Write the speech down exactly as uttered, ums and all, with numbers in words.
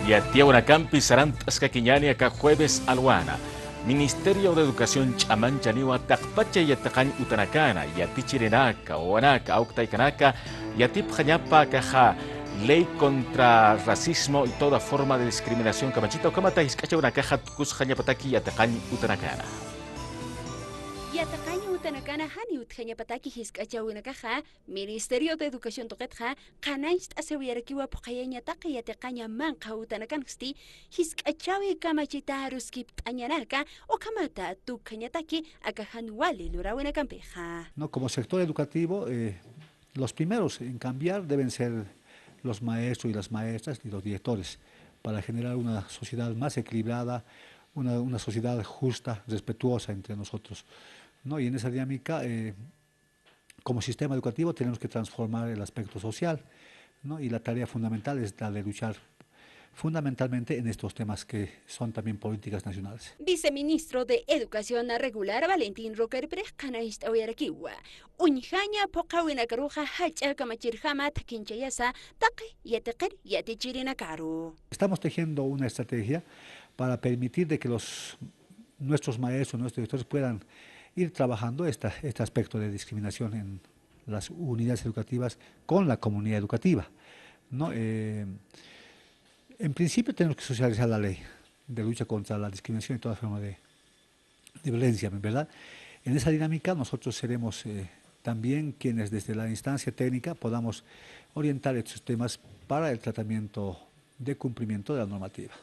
Yatiyawinakampi sarant'askakiñäni aka jueves alwana. Ministerio de Educación ch'amanchaniwa taqpacha yatiqañ utanakana, yatichirinaka, wawanaka, awk taykanaka, yatipxañapa akaxa ley contra racismo y toda forma de discriminación kamachita, ukhamata jisk'achawinakaxa tukusxañapataki yatiqañ utanakana. Yatiqañ utanakana jani utjañapataki jisk'achawinakaxa, Ministerio de Educación tuqitxa qhanañcht'asiwayarakiwa phuqhayaña taqi yatiqaña manqha utanakansti, jisk'achawi kamachita aruskipt'añanaka, ukhamata tukjañataki aka jan wali luräwinakampixa. No, como sector educativo, eh, los primeros en cambiar deben ser los maestros y las maestras y los directores para generar una sociedad más equilibrada, una, una sociedad justa, respetuosa entre nosotros, ¿no? Y en esa dinámica, eh, como sistema educativo tenemos que transformar el aspecto social, ¿no? Y la tarea fundamental es la de luchar fundamentalmente en estos temas que son también políticas nacionales. Viceministro de Educación Regular Valentín Roquerprix qhanañcht'awayarakiwa, uñjaña phuqhawinakaruxa jach'a kamachirjama thakhinchayasa taqi yatiqir yatichirinakaru. Estamos tejiendo una estrategia para permitir de que los nuestros maestros, nuestros directores puedan ir trabajando esta, este aspecto de discriminación en las unidades educativas con la comunidad educativa, ¿no? Eh, en principio tenemos que socializar la ley de lucha contra la discriminación y toda forma de, de violencia, ¿verdad? En esa dinámica nosotros seremos, eh, también quienes desde la instancia técnica podamos orientar estos temas para el tratamiento de cumplimiento de la normativa.